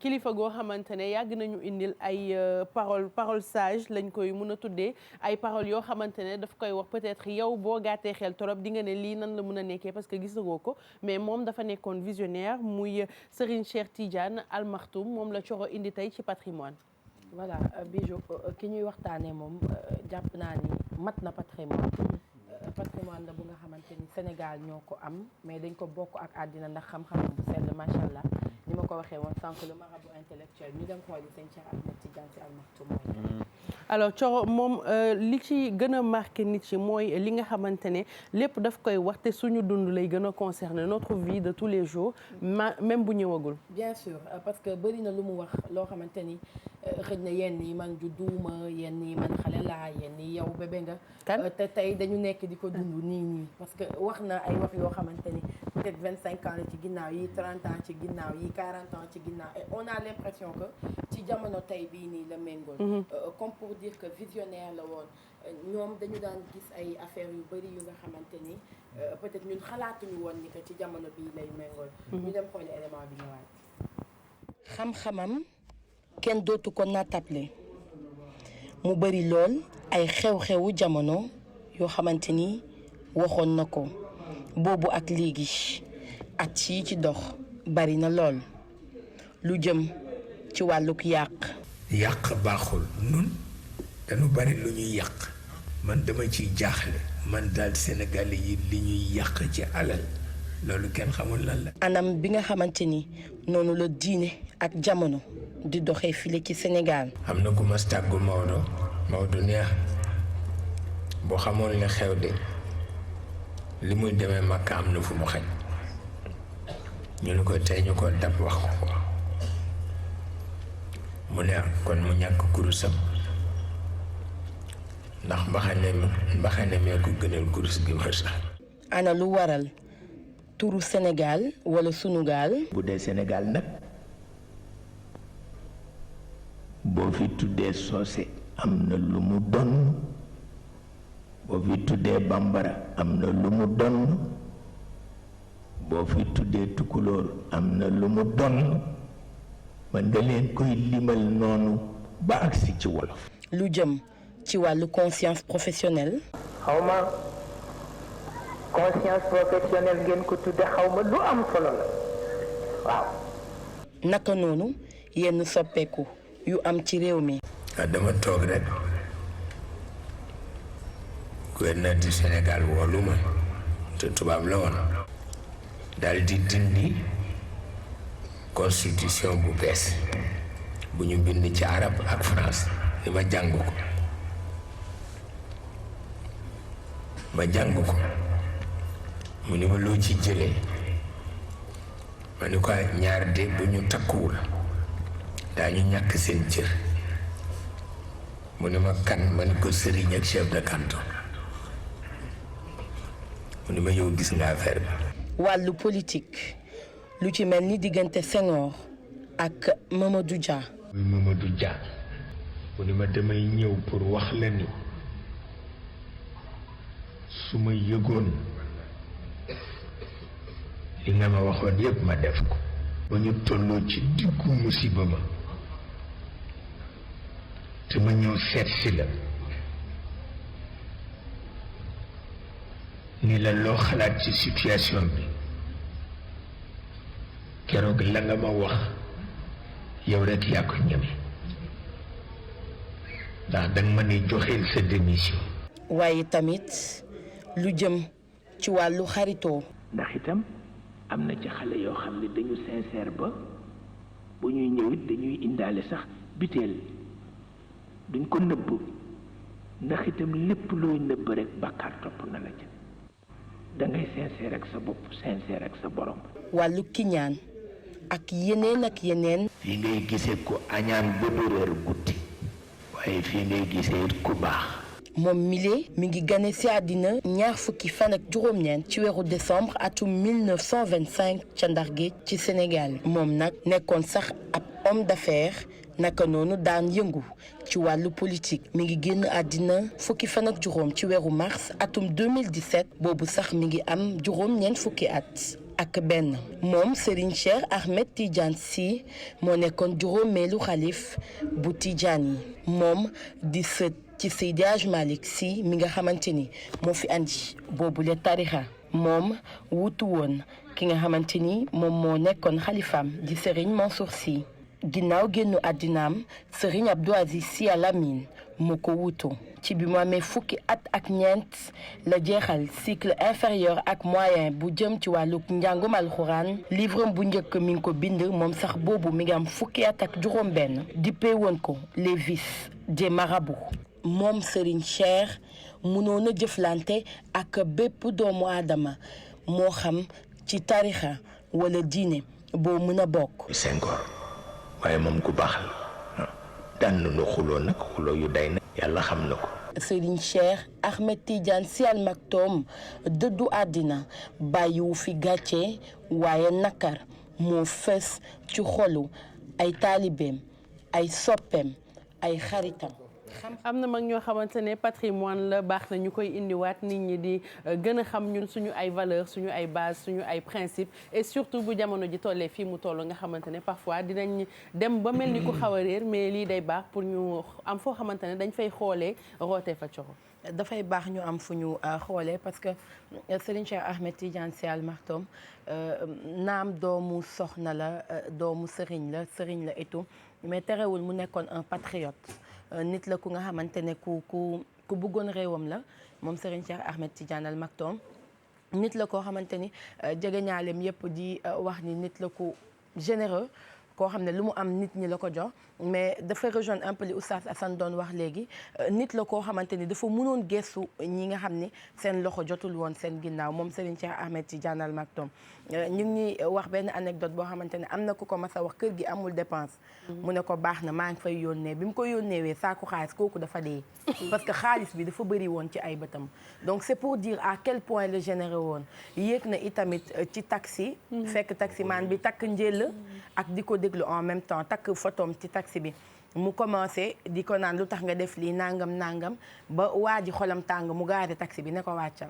kilifa goo xamante ne yàgg nañu indil ay parole sage lañ koy mën a tuddee ay paroles yoo xamante ne daf koy wax peut-être yow boo gàttee xel torop di nga ne lii nan la mën a nekkee parce que gisagoo ko mais moom dafa nekkoon visionnaire muy Serigne Cheikh Tidiane Al Maktoum moom la Coro indi tey ci patrimoine. voilà Bijou ki ñuy waxtaanee moom jàpp naa ni mat na patrimoine la bu nga xamante ni Sénégal ñoo ko am mais dañ ko bokk ak àddina ndax xam-xamam bu sell macha allah ni ma ko waxee woon sànq le marabout intellectuel ñu dem xooli sëñ Cheikh Ahmed Tidiane Sy Al Maktoum. alors Coro moom li ci gën a marqué nit ci mooy li nga xamante ne lépp daf koy wax te suñu dund lay gën a concerner notre vie de tous les jours même bu ñëwagul. bien sûr parce que bëri na lu mu wax loo xamante ni xëj na yenn yi man judduuma yenn yi man xale laa yenn yi yow bébé nga. te tey dañu nekk di ko dund nii parce que wax na ay wax yoo xamante ni peut-être 25 ans la ci ginnaaw yi 30 ans ci ginnaaw yi 40 ans ci ginnaaw et on a l'impression que ci jamono tey bii nii la méngool. comme pour dire que visionnaire la woon ñoom dañu daan gis ay affaires yu bëri yu nga xamante ni peut-être ñun xalaatuñu woon ni que ci jamono bii lay méngool. ñu dem xooli élément bi ñëwaat. xam-xamam kenn dootu ko naatable mu bëri lool ay xew-xewu jamono yoo xamante ni waxoon na ko boobu ak léegi at yi ci dox bari na lool lu jëm ci wàlluk yàq baaxul nun dañu bari lu ñuy yàq man dama ciy jaaxle man daal Sénégalais yi li ñuy yàq ci alal loolu kenn xamul lan la. anam bi nga xamante ni noonu la diine ak jamono di doxee file ci Sénégal. am na ku mas tàggu Maodo neex boo xamoon ne xew de li muy demee Makka am na fu mu xaj ñu ne ko tey ñu ko dab wax ko mu ne kon mu ñàkk kurusam ndax mbaxane mee ko gënal kurus gi ma sax. ana lu waral turu Sénégal wala sunu gaal. bu dee Sénégal nag boo fi tuddee soose am na lu mu donn boo fi tuddee bambara am na lu mu donn boo fi tuddee tukulóor am na lu mu donn man nga leen koy limal noonu ba agsi ci wolof. lu jëm ci wàllu conscience professionnelle. xawma conscience professionnelle ngeen ko tudde xawma lu am solo la waaw. naka noonu yenn soppeeku yu am ci réew mi. dama toog rek gouverneur du Sénégal woolu ma te tubaab la woon daal di dindi constitution bu bees bu ñu bind ci arab ak France li ma jàng ko mu ni ma loo ci jëlee ma ni ko ñaar de bu ñu takkuwul daañu ñàkk seen cër mu ne ma kan ma ni ko sëriñ ak chef de canton mu ni ma yow gis nga affaire bi. wàllu politique lu ci mel ni diggante Senghor ak Mamadou Dia. Mamadou Dia mu ni ma damay ñëw pour wax la ni su ma yëgoon li nga ma waxoon yépp ma def ko ba ñu tolloo ci diggu musiba ma te ma ñëw seet si la ni la loo xalaat ci situation bi keroog la nga ma wax yow rek yaa ko ñeme ndax danga ma ne joxeel sa démission. waaye tamit lu jëm ci wàllu xaritoo. ndax itam am na ci xale yoo xam ne dañu sincère ba bu ñuy ñëwit dañuy indaale sax biteel duñ ko nëbb ndax itam lépp looy nëbb rek bàkkaar topp na la ca dangay sincère ak sa bopp sincère ak sa borom. wàllu kiñaan ak yeneen. fii ngay gisee ku añaan ba du reer guddi waaye fii ngay gisee it ku baax. moom mile mi ngi gane ci àddina ñaar fukki fan ak juróom-ñeent ci weeru décembre atum 1925 ca Ndar Géej ci Sénégal moom nag nekkoon sax ab homme d'affaires naka noonu daan yëngu ci wàllu politique mi ngi génn àddina fukki fan ak juróom ci weeru mars atum 2017 boobu sax mi ngi am juróom-ñeent fukki at. ak benn moom Serigne Cheikh Ahmed Tidiane Sy moo nekkoon juróomeelu xalif bu Tidiane yi moom di sët ci Seydi Hadji Malick Sy mi nga xamante ni moo fi andi boobule tarixa moom wutu woon ki nga xamante ni moom moo nekkoon xalifaam di Serigne Mansour Sy ginnaaw génnu àddinaam Serigne Abdou Aziz Sy Al Amine moo ko wutu ci bi mu amee fukki at ak ñeent la jeexal cycle inférieur ak moyen bu jëm ci wàllu njàngum alxuraan livre bu njëkk mi ngi ko bind moom sax boobu mi ngi am fukki at ak juróom benn dippee woon ko les vices des marabouts moom Serigne Cheikh mënoon a jëflante ak bépp doomu aadama moo xam ci tarixa wala diine boo mën a bokk. Senghor waaye moom ku baax la daan nañu xuloo nag xuloo yu day na yàlla xam na ko. Serigne Cheikh Ahmed Tidiane Sy Al Maktoum dëddu àddina bàyyiwu fi gàcce waaye nakar moo fës ci xolu ay taalibeem ay soppeem ay xaritam. am na mag ñoo xamante ne patrimoine la baax na ñu koy indiwaat nit ñi di gën a xam ñun suñu ay valeurs suñu ay bases suñu ay principes et surtout bu jamono ji tollee fii mu toll nga xamante ne parfois dinañ dem ba mel ni ku xaw a réer mais lii day baax pour ñu am foo xamante ne dañ fay xoolee rootee fa coro dafay baax ñu am fu ñu xoolee parce que Serigne Cheikh Ahmed Tidiane Sy Al Maktoum naam doomu soxna la doomu sëriñ la et tout mais terewul mu nekkoon un patriote. nit la ku nga xamante ne ku bëggoon réewam la moom Serigne Cheikh Ahmed Tidiane Al Maktoum nit la koo xamante ni jegeñaaleem yëpp di wax ni nit la ku généreux koo xam ne lu mu am nit ñi la ko jox mais dafa rejoindre un peu li Oustaz Assane doon wax léegi nit la koo xamante ni dafa mënoon gestu ñi nga xam ni seen loxo jotul woon seen ginnaaw moom Serigne Cheikh Ahmed Tidiane Al Maktoum ñu ngi wax benn anecdote boo xamante ne am na ku ko mas a wax kër gi amul dépense mu ne ko baax na maa ngi fay yónnee bi mu ko yónneewee saako xaalis kooku dafa dee parce que xaalis bi dafa bëri woon ci ay bëtam donc c'est pour dire à quel point le généreux woon yéeg na itamit ci taxi fekk taximan bi takk njël ak di ko déglu en même temps takk photom ci taxi bi mu commencé di ko naan lu tax nga def lii nangam ba waa ji xolam tàng mu gaare taxi bi ne ko wàccal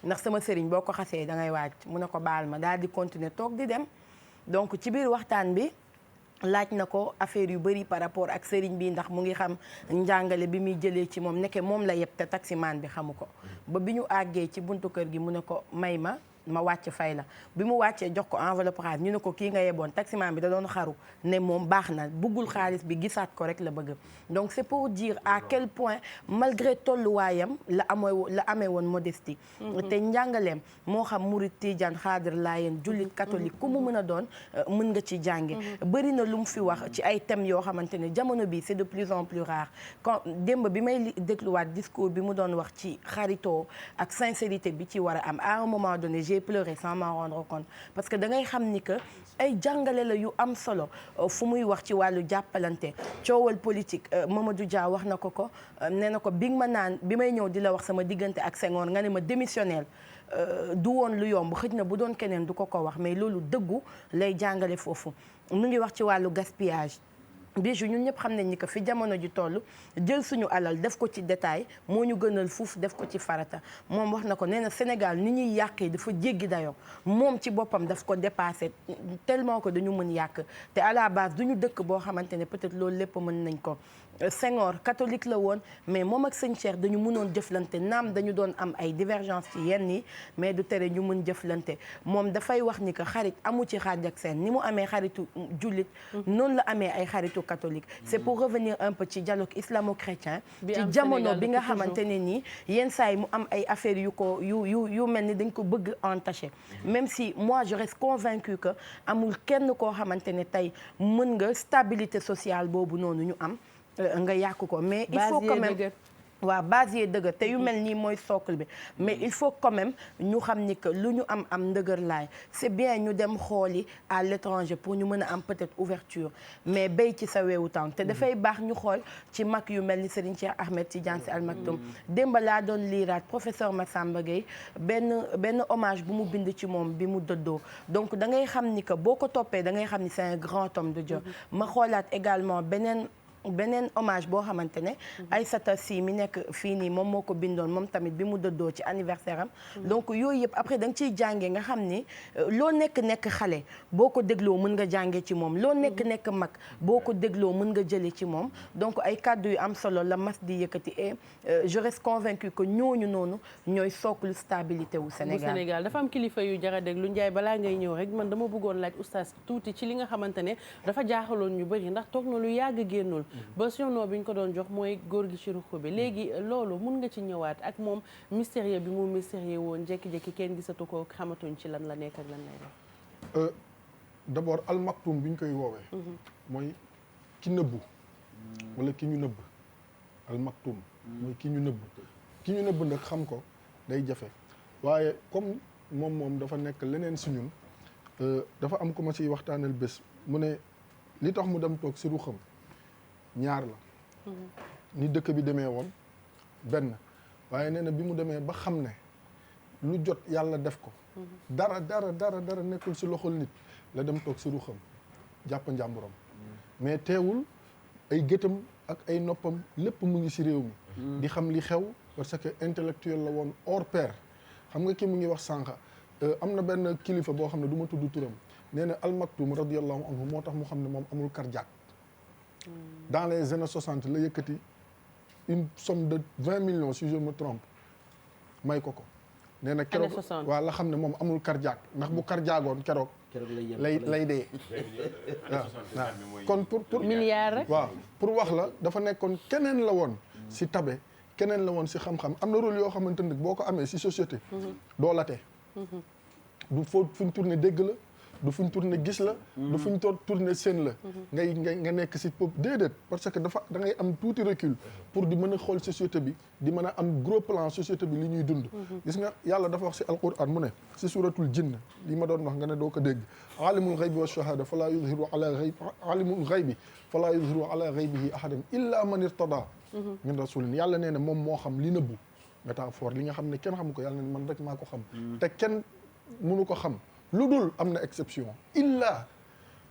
ndax sama sëriñ boo ko xasee da ngay wàcc mu ne ko baal ma daal di continuer toog di dem donc ci biir waxtaan bi laaj na ko affaire yu bëri par rapport ak sëriñ bi ndax mu ngi xam njàngale bi muy jëlee ci moom nekke moom la yëpp te taximaan bi xamu ko ba bi ñu àggee ci buntu kër gi mu ne ko may ma wàcc fay la bi mu wàccee jox ko enveloppe xaalis ñu ne ko kii nga yeboon taximan bi da doon xaru ne moom baax na buggul xaalis bi gisaat ko rek la bëgg donc c'est pour dire à quel point malgré tolluwaayam la amee woon modestie te njàngaleem moo xam murid tijaan xaadir laayeen jullit catholique ku mu mën a doon mën nga ci jànge bëri na lu mu fi wax ci ay thèmes yoo xamante ne jamono bi c'est de plus en plus rare quand démb bi may dégluwaat discours bi mu doon wax ci xaritoo ak sincérité bi ci war a am à un moment donné j'ai pleuré sans m'en rendre compte parce que da ngay xam ni que ay jàngale la yu am solo fu muy wax ci wàllu jàppalante coowal politique Mamadou Dia wax na ko nee na ko bi nga ma naan bi may ñëw di la wax sama diggante ak Senghor nga ne ma démissionnel du woon lu yomb xëj na bu doon keneen du ko wax mais loolu dëggu lay jàngale foofu mu ngi wax ci wàllu gaspillage Bijou ñun ñëpp xam nañ ni que fi jamono ji toll jël suñu alal def ko ci détail moo ñu gënal fuuf def ko ci farata moom wax na ko nee na Sénégal ni ñuy yàqee dafa jéggi dayoo moom ci boppam daf ko dépassé tellement que dañu mën yàq te à la base duñu dëkk boo xamante ne peut-être loolu lépp mën nañ ko Senghor catholique la woon mais moom ak sëñ Cheikh dañu mënoon jëflante naam dañu doon am ay divergence ci yenn yi mais du tere ñu mën jëflante moom dafay wax ni que xarit amu ci xaaj ak seen ni mu amee xaritu jullit noonu la amee ay xaritu catholique c'est pour revenir un peu ci dialogue islamo-chrétien ci jamono bi nga xamante ne nii yenn saa yi mu am ay affaires yu mel ni dañ ko bëgg entaché même si moi je reste convaincue que amul kenn koo xamante ne tey mën nga stabilité sociale boobu noonu ñu am nga yàq ko mais il faut quand même waaw base yee dëgër te yu mel nii mooy socle bi mais il faut quand même ñu xam ni que lu ñu am ndëgër laay c'est bien ñu dem xooli à l'étranger pour ñu mën a am peut-être ouverture mais béy ci sa weewu tànk te dafay baax ñu xool ci mag yu mel ni Serigne Cheikh Ahmed Tidiane Sy Al Maktoum démb laa doon liiraat professeur Massamba Gueye benn hommage bu mu bind ci moom bi mu dëddoo donc da ngay xam ni que boo ko toppee da ngay xam ni c'est un grand homme de Dieu ma xoolaat également beneen beneen hommage boo xamante ne Aïssata Sy mi nekk fii nii moom moo ko bindoon moom tamit bi mu dëddoo ci anniversaire am donc yooyu yëpp après da nga ciy jàngee nga xam ni loo nekk xale boo ko dégloo mën nga jàngee ci moom loo nekk mag boo ko dégloo mën nga jëlee ci moom donc ay kàddu yu am solo la mas di yëkkati et je reste convaincue que ñooñu noonu ñooy socle stabilité wu Sénégal. dafa am kilifa yu jara déglu Ndiaye balaa ngay ñëw rek man dama bëggoon laaj oustaz tuuti ci li nga xamante ne dafa jaaxaloon ñu bëri ndax toog na lu yàgg génnul ba surnom bi ñu ko doon jox mooy góor gi ci ruq bi léegi loolu mun nga ci ñëwaat ak moom mystérieux bi mu mystérieux woon jékki-jékki kenn gisatu ko xamatuñ ci lan la nekk ak lan lay def. d'abord al maktum bi ñu koy woowee. mooy ki nëbbu. wala ki ñu nëbb. al maktum mooy ki ñu nëbb nag xam ko day jafe waaye comme moom dafa nekk leneen si ñun dafa am ko ma ciy waxtaanal bés mu ne li tax mu dem toog si ruxam ñaar la ni dëkk bi demee woon benn waaye nee na bi mu demee ba xam ne lu jot yàlla def ko dara nekkul si loxol nit la dem toog si ruxam jàpp njàmburam mais teewul ay gëtam ak ay noppam lépp mu ngi si réew mi di xam li xew parce que intellectuel la woon hors pair xam nga ki mu ngi wax sànq am na benn kilifa boo xam ne du ma tudd turam nee na Al Maktoum radiyallahu anhu moo tax mu xam ne moom amul cardiaque dans les années 60 la yëkkati une somme de 20 millions si je me trompe may ko nee na keroog waaw la xam ne moom amul cardiaque ndax bu cardiagoon keroog lay dee waaw kon pour milliard rek waaw pour wax la dafa nekkoon keneen la woon si tabe keneen la woon si xam-xam am na rôle yoo xamante ne boo ko amee si société doo latee du foo fuñ tourné dégg la du fuñ tourné gis la du fuñ tourné seen la nga nekk si pop déedéet parce que da ngay am tuuti recul pour di mën a xool société bi di mën a am gros plan société bi li ñuy dund gis nga yàlla dafa wax si alquran mu ne si suratul jinn li ma doon wax nga ne doo ko dégg alimul ghaybi wa shahada fala yuzhiru ala ghaybi alimul ghaybi fala yuzhiru ala ghaybihi ahadan illa man irtada min rasulin yàlla nee na moom moo xam li nëbbu métaphore li nga xam ne kenn xamu ko yàlla ne man rek maa ko xam te kenn mënu ko xam lu dul am na exception illa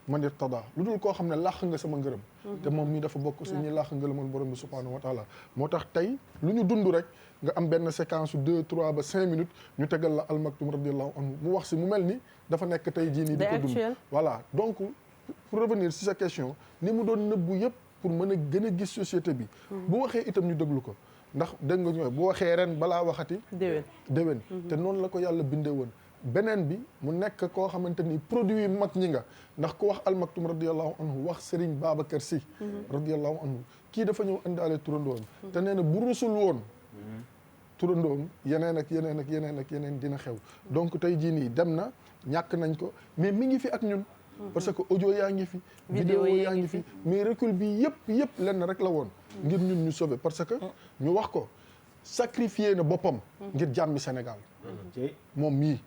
man irtada lu dul koo xam ne làq nga sama ngërëm te moom mii dafa bokk si ñi làq ngërëmal borom bi subhanahu wa taala moo tax tey lu ñu dund rek nga am benn séquence 2 3 ba 5 minutes ñu tegal la Al Maktoum radiallahu anhu mu wax si mu mel ni dafa nekk tey jii nii di ko dund voilà donc pour revenir si sa question ni mu doon nëbbu yëpp pour mën a gën a gis société bi bu waxee itam ñu déglu ko ndax dégg nga ñooy bu waxee ren balaa waxati déwén te noonu la ko yàlla bindee woon beneen bi mu nekk koo xamante ni produit mag ñi nga ndax ku wax Al Maktoum radiallahu anhu wax Serigne Babacar Sy radiallahu anhu kii dafa ñëw indaale turandoom te nee na bu rusul woon turandoom yeneen ak yeneen dina xew donc tey jii nii dem na ñàkk nañ ko mais mi ngi fi ak ñun parce que audio yaa ngi fi vidéo yaa ngi fi mais recul bi yëpp lenn rek la woon ngir ñun ñu sauver parce que ñu wax ko sacrifier na boppam ngir jàmmi Sénégal moom mii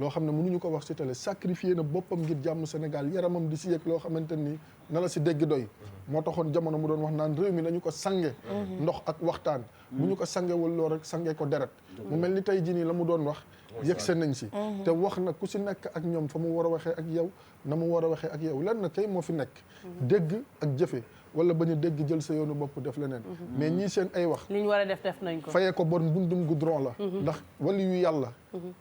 loo xam ne mënuñu ko wax ci télé sacrifier na boppam ngir jàmm Sénégal yaramam di si yëg loo xamante ni na la si dégg doy moo taxoon jamono mu doon wax naan réew mi nañu ko sange ndox ak waxtaan bu ñu ko sangewul loo rek sange ko deret mu mel ni tey jii nii la mu doon wax yëg se nañ si te wax na ku si nekk ak ñoom fa mu war a waxee ak yow na mu war a waxee ak yow lenn kay moo fi nekk dégg ak jëfe wala bañ a dégg jël sa yoonu bopp def leneen mais ñii seen ay wax li ñu war a def nañ ko fayee ko bon bundum goudron la ndax wali yu yàlla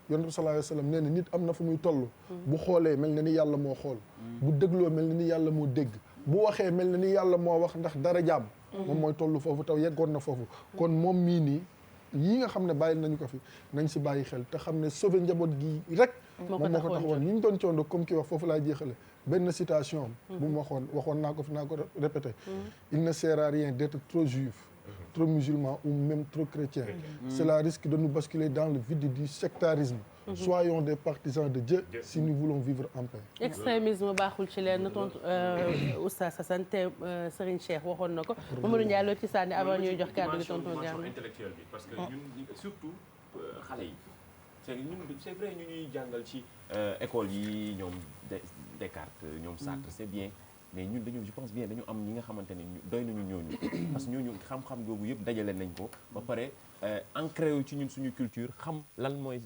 yonent bi sallallahu alayhi wa sallam nee na nit am na fu muy toll bu xoolee mel na ni yàlla moo xool bu dégloo mel na ni yàlla moo dégg bu waxee mel na ni yàlla moo wax ndax dara jaam moom mooy toll foofu taw yeggoon na foofu kon moom mii nii yii nga xam ne bàyyi nañu ko fi nañ si bàyyi xel te xam ne sauver njaboot gi rek moom moo ko taxawoon ñi ñu doon coondo comme ki wax foofu laa jeexale benn citation bu mu waxoon naa ko fi naa ko répété il ne sert à rien d'être trop juif trop musulman ou même trop chrétien cela risque de nous basculer dans le vide du sectarisme soyons des partisans de Dieu si nous voulons vivre en paix extrémisme baaxul ci leen na tontu Oustaz Assane te Serigne Cheikh waxoon na ko Mamadou Ndiaye loo ci sànni avant ñuy jox kàddu gi tonton Diarra intellectuel bi parce que ñun surtout xale yi c'est vrai ñu ñuy jàngal ci école yi ñoom Descartes ñoom Sartre c'est bien mais ñun dañu je pense bien dañu am ñi nga xamante ne doy nañu ñooñu parce que ñooñu xam-xam googu yëpp dajale nañ ko ba pare ancré wu ci ñun suñu culture xam lan mooy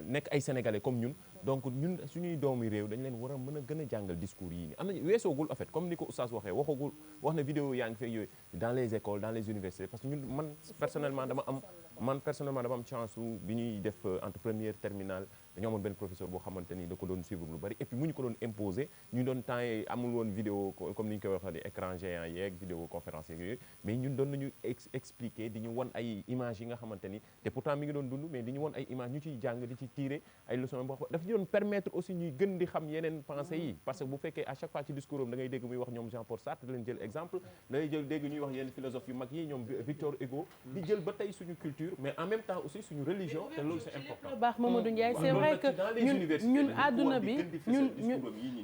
nekk ay sénégalais comme ñun donc ñun suñuy doomi réew dañ leen war a mën a gën a jàngal discours yi nii am na weesoogul en fait comme ni ko oustaz waxee wax na vidéo yaa ngi fekk yooyu dans les écoles dans les universités parce que ñun man personnellement dama am chance bi ñuy def entre première terminale dañoo amoon benn professeur boo xamante ni da ko doon suivre lu bari et puis mu ñu ko doon imposer ñu doon temps yi amul woon vidéo comme ni ñu koy waxee écran géant yeeg vidéo conférence yeeg yooyu mais ñun doon nañu expliquer di ñu won ay images yi nga xamante ni te pourtant mi ngi doon dund mais di ñu won ay images ñu ciy jàng di ci tirer ay leçons boo xam dafa ñu doon permettre aussi ñuy gën di xam yeneen pensées yi parce que bu fekkee à chaque fois ci discours am da ngay dégg muy wax ñoom Jean-Paul Sartre da leen jël exemple da ngay jël dégg ñuy wax yenn philosophes yu mag yi ñoom Victor Hugo di jël ba tey suñu culture mais en même temps aussi suñu religion te loolu c'est important baax Mamadou Ndiaye c'est vrai que ñun àdduna bi ñun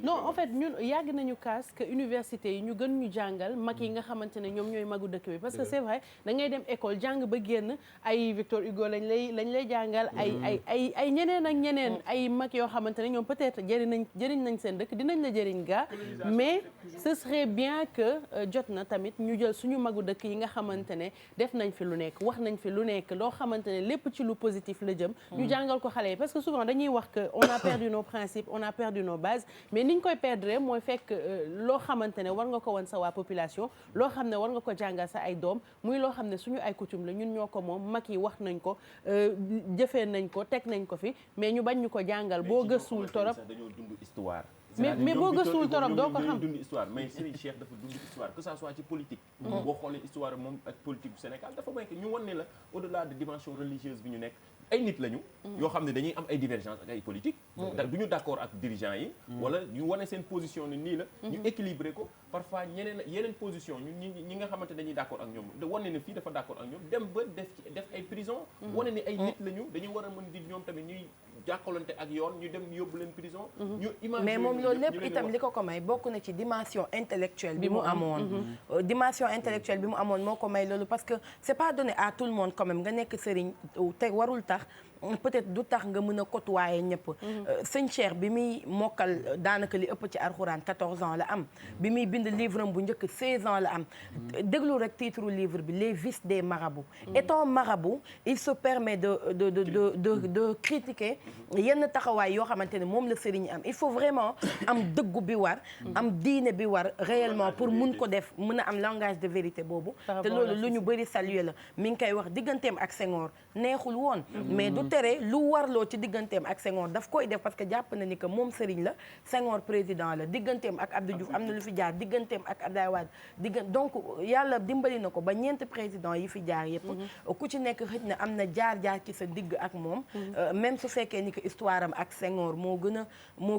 non en fait ñun yàgg nañu kaas que université yi ñu gën ñu jàngal mag yi nga xamante ne ñoom ñooy magu dëkk bi parce que c'est vrai da ngay dem école jàng ba génn ay Victor Hugo lañ lay jàngal ay ñeneen ak ñeneen ay mag yoo xamante ne ñoom peut-être jëriñ nañ seen dëkk dinañ la jëriñ gaa mais ce serait bien que jot na tamit ñu jël suñu magu dëkk yi nga xamante ne def nañ fi lu nekk wax nañ fi lu nekk loo xamante ne lépp ci lu positif la jëm ñu jàngal ko xale yi parce que souvent dañuy wax que on a perdu nos principes on a perdu nos bases mais niñ koy perdre mooy fekk loo xamante ne war nga ko wan sa waa population loo xam ne war nga ko jàngal sa ay doom muy loo xam ne suñu ay coutume la ñun ñoo ko moom mag yi wax nañ ko jëfee nañ ko teg nañ ko fi mais ñu bañ ñu ko jàngal boo gëstuwul torop dañoo dund histoire mais boo gëstuwul torop doo ko xam dund histoire mais Serigne Cheikh dafa dund histoire que ça soit ci politique boo xoolee histoire moom ak politique bu Sénégal dafa may que ñu wan ne la au-delà de dimension religieuse bi ñu nekk ay nit lañu yoo xam ne dañuy am ay divergences ak ay politique du ñu d'accord ak dirigeants yi wala ñu wane seen position ne nii la ñu équilibré ko parfois yeneen position ñi nga xamante dañuy d'accord ak ñoom da wane ne fii dafa d'accord ak ñoom dem ba def ay prison wane ne ay nit lañu dañuy war a mën di ñoom tamit ñuy jàkkalante ak yoon ñu dem yóbbu leen prison ñu imaginer mais moom loolu lépp itam li ko may bokk na ci dimension intellectuelle bi mu amoon dimension intellectuelle bi mu amoon moo ko may loolu parce que c'est pas donné à tout le monde quand même nga nekk sëriñ te warul tax peut-être du tax nga mën a côtoyer ñëpp sëñ Cheikh bi muy mokkal daanaka li ëpp ci alxuraan 14 ans la am bi muy bind livre am bu njëkk 16 ans la am déglu rek titre livre bi les vices des marabouts étant marabout il se permet de critiquer yenn taxawaay yoo xamante ne moom la sëriñ am il faut vraiment am dëggu bi war am diine bi war réellement pour mun ko def mën a am langage de vérité boobu te loolu lu ñu bëri saluer la mi ngi koy wax digganteem ak Senghor neexul woon mais du tere lu warloo ci digganteem ak Senghor daf koy def parce que jàpp na ni que moom sëriñ la Senghor président la digganteem ak Abdou Diouf am na lu fi jaar digganteem ak Abdoulaye Wade donc yàlla dimbali na ko ba ñeenti président yi fi jaar yëpp ku ci nekk xëj na am na jaar-jaar ci sa digg ak moom même su fekkee ni que histoire am ak Senghor moo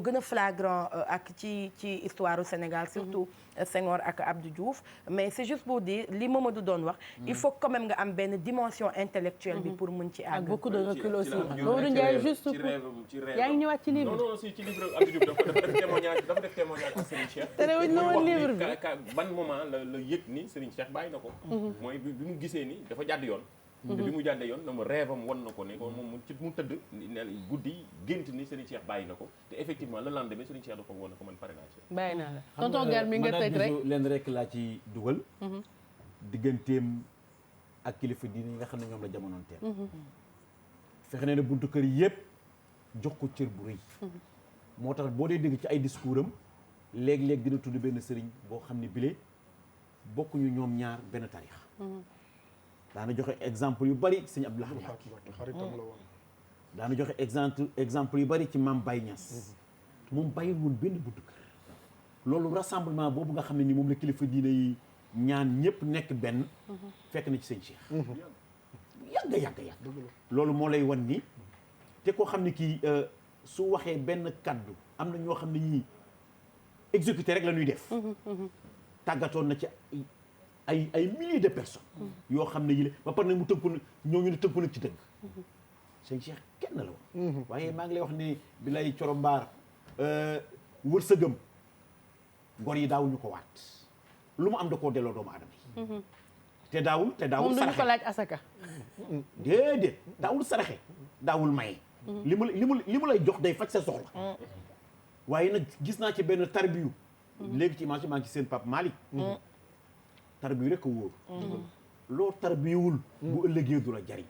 gën a flagrant ak ci histoire du Sénégal surtout Senghor ak Abdou Diouf mais c'est juste pour dire li Mamadou doon wax il faut quand même nga am benn dimension intellectuelle bi pour mën ci àgg beaucoup de recul aussi Mamadou Ndiaye juste pour yaa ngi ñëwaat ci livre non si ci livre Abdou Diouf dafa def témoignage ak Serigne Cheikh terewuñ na woon livre bi ban moment la yëg ni Serigne Cheikh bàyyi na ko mooy bi mu gisee ni dafa jàdd yoon te bi mu jàddee yoon dama rêve am wan na ko ne ko moom mu tëdd ne guddi gént ni Serigne Cheikh bàyyi na ko te effectivement le lendemain Serigne Cheikh dafa woon na ko man pare naa ci bàyyi naa la tonton Gar mi nga tëj rek leen rek laa ci dugal digganteem ak kilifa diine yi nga xam ne ñoom la jamonoon teel fexe ne buntu kër yëpp jox ko cër bu rëy moo tax boo dee dégg ci ay discours am léeg-léeg dina tudd benn sëriñ boo xam ne bile bokkuñu ñoom ñaar benn tarix daana joxe exemple yu bari sëñ Abdoulaye xaritam la woon daana joxe exemple yu bari ci Mame Baye Niass moom bàyyi woon benn buntu kër loolu rassemblement boobu nga xam ne ni moom la kilifa diine yi ñaan ñëpp nekk benn fekk na ci sëñ Cheikh yàgg loolu moo lay wan ni te koo xam ne kii su waxee benn kaddu am na ñoo xam ne ñii exécuté rek la ñuy def tàggatoon na ci ay milliers de personnes yoo xam ne yile ba pare nag mu tënku na ñooñu ne tënku nag ci dëgg sëñ Cheikh kenn la woon waaye maa ngi lay wax ne bi lay coro mbaar wërsëgam gor yi daawuñu ko waat lu mu am da koo delloo doomu aadama yi te daawul moom duñu ko laaj asaka déedéet daawul saraxe daawul maye li mu lay jox day faj sa soxla waaye nag gis naa ci benn tarbiyu léegi ci image maa ngi ci seen Pape Malick tarbiyu rek a wóor loo tarbiyewul bu ëllëgee du la jariñ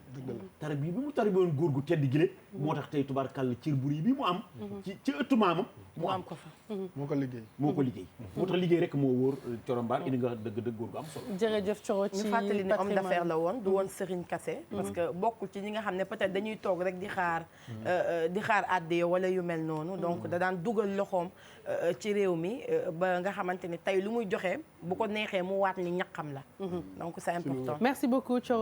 tarbiya bi mu tarbiyewoon góor gu tedd gile moo tax tey tubaarkàlla cër bu rëy bi mu am ci ëttu maamam mu am ko fa moo ko liggéey moo tax liggéey rek moo wóor Coro Mbar indi nga dëgg góor gu am solo jërëjëf Coro ci ñu fàttali ni homme d'affaires la woon du woon Serigne Kassé parce que bokkul ci ñi nga xam ne peut-être dañuy toog rek di xaar àddiya wala yu mel noonu donc da daan dugal loxoom ci réew mi ba nga xamante ni tey lu muy joxe bu ko neexee mu waat ni ñaqam la donc c'est important merci beaucoup Coro